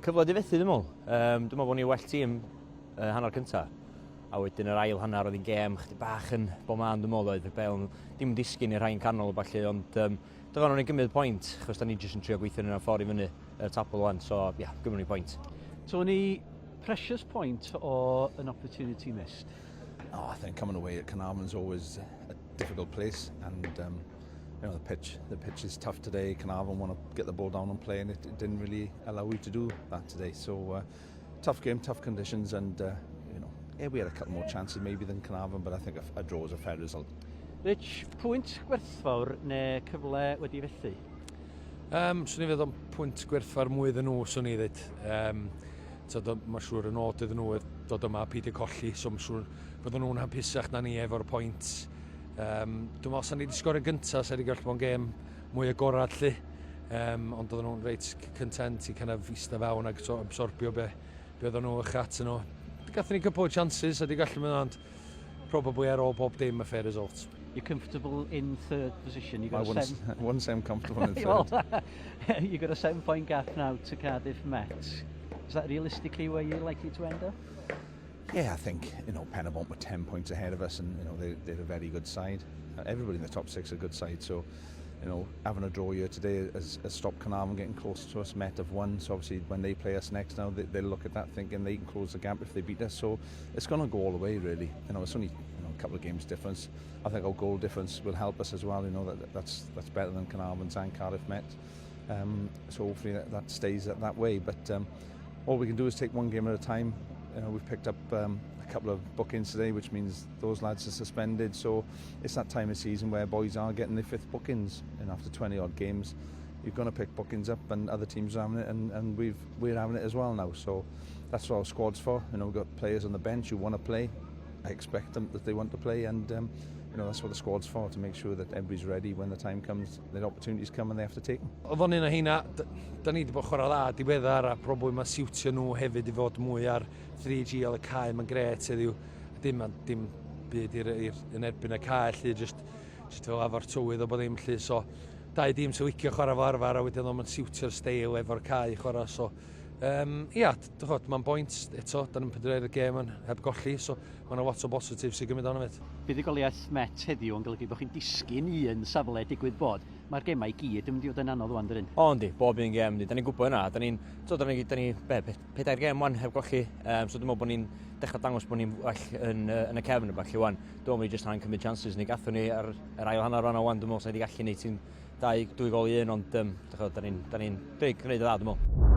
Cyfle di fethu, dwi'n meddwl. Um, dwi'n meddwl bod ni well tîm hanner cynta. A wedyn yr ail hanner oedd hi'n gêm chdi bach yn bo man dwi'n meddwl oedd y bel dim yn disgyn i'r rhain canol o falle ond um, dyma nhw'n gymryd pwynt achos da ni jyst yn trio gweithio yn y ffordd i fyny y tabl wan so ia yeah, gymryd ni pwynt. Tony, precious point or an opportunity missed? Oh, I think coming away at Caernarfon's always a difficult place and um, you know the pitch the pitch is tough today. Caernarfon want to get the ball down and play and it, it didn't really allow you to do that today. So uh, tough game, tough conditions and uh, you know yeah, we had a couple more chances maybe than Caernarfon but I think a, a draw is a fair result. Rich, pwynt gwerthfawr neu cyfle wedi fethu? Um, swn i feddwl pwynt gwerthfawr mwy iddyn nhw, swn i ddweud. Um, Mae'n siŵr y nod iddyn nhw dod yma a peidio colli, so mae'n siŵr bydden nhw'n hapusach na ni efo'r pwynt. Um, dwi'n meddwl, sa'n ni wedi sgorio gyntaf, sa'n wedi gallu bod yn gêm mwy agorad lly. Um, ond oedden nhw'n reit content i kind of eistedd fewn ac absorbio be, be oedden nhw eich at nhw. Gathon ni couple of chances a di gallu mynd ond probably ar ôl bob dim a fair result. You're comfortable in third position. You got I wouldn't, a seven... I wouldn't say I'm comfortable in third. well, you got a seven-point gap now to Cardiff Met. Is that realistically where you're likely to end up? Yeah, I think, you know, Penybont were 10 points ahead of us and, you know, they, they're a very good side. Everybody in the top six are a good side, so, you know, having a draw here today has, has stopped Carnarvon getting close to us. Met have won, so obviously when they play us next now, they, they'll look at that thinking they can close the gap if they beat us. So it's going to go all the way, really. You know, it's only you know, a couple of games difference. I think our goal difference will help us as well. You know, that, that's, that's better than Carnarvon's and Cardiff Met. Um, so hopefully that, that stays that, that way. But um, all we can do is take one game at a time. You know, we've picked up um, a couple of bookings today, which means those lads are suspended. So it's that time of season where boys are getting their fifth bookings. And after 20 odd games, you're going to pick bookings up, and other teams are having it, and, and we've, we're having it as well now. So that's what our squad's for. You know, we've got players on the bench who want to play. I expect them that they want to play, and um, you know, that's what the squad's for, to make sure that everybody's ready when the time comes, the opportunities come and they have to take them. Oedd o'n un o heina, da ni wedi bod chwarae dda diweddar a probably mae siwtio nhw hefyd i fod mwy ar 3G oedd y cae mae'n gret heddiw. Dim, dim byd i'r, i'r, yn erbyn y cae lly, just, just fel efo'r tywydd o bod ddim lly, so dau dîm sy'n licio chwarae fel arfer a wedyn o'n siwtio'r steil efo'r cae chwarae, so um, ia, dych mae'n boint eto, da ni'n pedwerydd y gêm yn heb golli, so mae yna lot o positif sy'n gymryd ond hefyd. Buddugoliaeth Met heddiw yn golygu bod chi'n disgyn un safle digwydd bod. Mae'r gemau i gyd yn mynd i fod yn anodd wan, dydyn? O, yndi, bob un gem, yndi. Da ni'n gwybod yna. Da ni'n, so, da ni, da ni, be, pedair gem wan heb golli. Um, so dwi'n meddwl bod ni'n dechrau dangos bod ni'n well yn, uh, yn y cefn y falle wan. Dwi'n meddwl bod ni jyst angen cymryd chances ni. Gathon ni ar yr ail hanner rhan o wan, dwi'n meddwl sa'n ni wedi gallu neud ti'n dau, dwy gol i un, ond um, da ni'n da ni gwneud y dda, dwi'n meddwl.